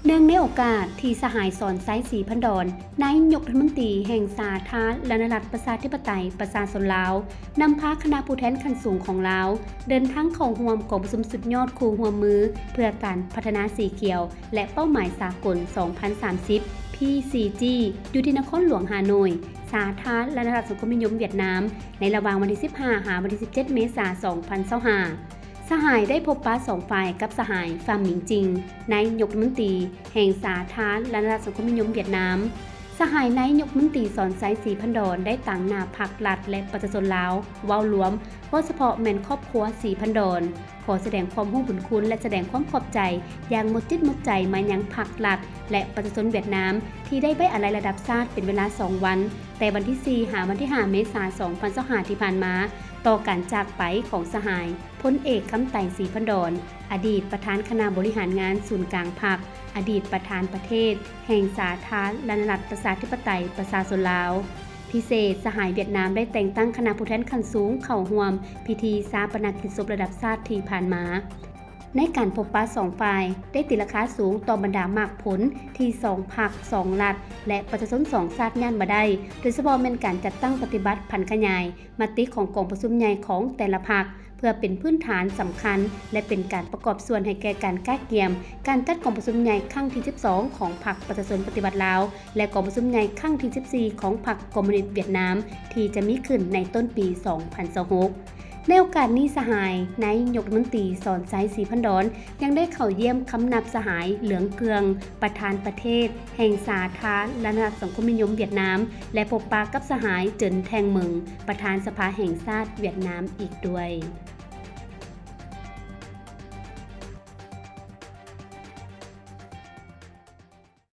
ເນື່ອງໃນໂອກາດທີ່ສະຫາຍ ສອນໄຊ ສີພັນດອນ ນາຍົກລັດຖະມົນຕີແຫ່ງສາທາລະນະລັດ ປະຊາທິປະໄຕ ປະຊາຊົນລາວ ນຳພາຄະນະຜູ້ແທນຂັ້ນສູງຂອງລາວ ເດີນທາງເຂົ້າຮ່ວມກອງປະຊຸມສຸດຍອດຄູ່ຮ່ວມມືເພື່ອການພັດທະນາສີຂຽວ ແລະ ເປົ້າໝາຍສາກົນ ສອງພັນສາມສິບ PCG ຢູ່ທີ່ນະຄອນຫຼວງຮ່າໂນ້ຍ ສາທາລະນະລັດສັງຄົມນິຍົມຫວຽດນາມ ໃນລະຫວ່າງວັນທີສິບຫ້າ ຫາວັນທີສິບເຈັດ ເມສາ ສອງພັນຊາວຫ້າ. ສະຫາຍໄດ້ພົບປະສອງຝ່າຍກັບສະຫາຍ ຟາມມິງຈິງ ນາຍົກລັດຖະມົນຕີແຫ່ງສາທາລະນະລັດສັງຄົມນິຍົມຫວຽດນາມ. ສະຫາຍນາຍົກລັດຖະມົນຕີ ສອນໄຊ ສີພັນດອນ ໄດ້ຕາງໜ້າພັກລັດ ແລະ ປະຊາຊົນລາວເວົ້າລວມ, ເວົ້າສະເພາະແມ່ນຄອບຄົວສີພັນດອນ ຂໍສະແດງຄວາມຮູ້ບຸນຄຸນ ແລະ ສະແດງຄວາມຂອບໃຈຢ່າງໝົດຈິດໝົດໃຈມາຍັງພັກລັດ ແລະ ປະຊາຊົນຫວຽດນາມ ທີ່ໄດ້ໄວ້ອາໄລລະດັບຊາດເປັນເວລາສອງວັນ, ແຕ່ວັນທີສີ່ ຫາວັນທີຫ້າ ເມສາ ສອງພັນຊາວຫ້າ ທີ່ຜ່ານມາ, ຕໍ່ການຈາກໄປຂອງສະຫາຍ ພົນເອກ ຄຳໄຕ ສີພັນດອນ ອະດີດປະທານຄະນະບໍລິຫານງານສູນກາງພັກ, ອະດີດປະທານປະເທດແຫ່ງສາທາລະນະລັດ ປະຊາທິປະໄຕ ປະຊາຊົນລາວ. ພິເສດ, ສະຫາຍຫວຽດນາມໄດ້ແຕ່ງຕັ້ງຄະນະຜູ້ແທນຂັ້ນສູງເຂົ້າຮ່ວມພິທີຊາປະນະກິດສົບລະດັບຊາດທີ່ຜ່ານມາ. ໃນການພົບປະສອງຝ່າຍ ໄດ້ຕີລາຄາສູງຕໍ່ບັນດາໝາກຜົນທີ່ສອງພັກ, ສອງລັດ ແລະ ປະຊາຊົນສອງຊາດຍາດມາໄດ້, ໂດຍສະເພາະແມ່ນການຈັດຕັ້ງປະຕິບັດຜັນຂະຫຍາຍມະຕິຂອງກອງປະຊຸມໃຫຍ່ຂອງແຕ່ລະພັກ ເພື່ອເປັນພື້ນຖານສຳຄັນ ແລະ ເປັນການປະກອບສ່ວນໃຫ້ແກ່ການກະກຽມການຈັດກອງປະຊຸມໃຫຍ່ຄັ້ງທີສິບສອງຂອງພັກປະຊາຊົນປະຕິວັດລາວ ແລະ ກອງປະຊຸມໃຫຍ່ຄັ້ງທີສິບສີ່ຂອງພັກຄອມມູນິດຫວຽດນາມ ທີ່ຈະມີຂຶ້ນໃນຕົ້ນປີສອງພັນຊາວຫົກ. ໃນໂອກາດນີ້, ສະຫາຍນາຍົກລັດຖະມົນຕີ ສອນໄຊ ສີພັນດອນ ຍັງໄດ້ເຂົ້າຢ້ຽມຄຳນັບສະຫາຍ ເຫຼືອງເກືອງ ປະທານປະເທດແຫ່ງສາທາລະນະລັດສັງຄົມນິຍົມຫວຽດນາມ ແລະ ພົບປະກັບສະຫາຍ ເຈິນ ແທງເໝິງ ປະທານສະພາແຫ່ງຊາດຫວຽດນາມອີກດ້ວຍ.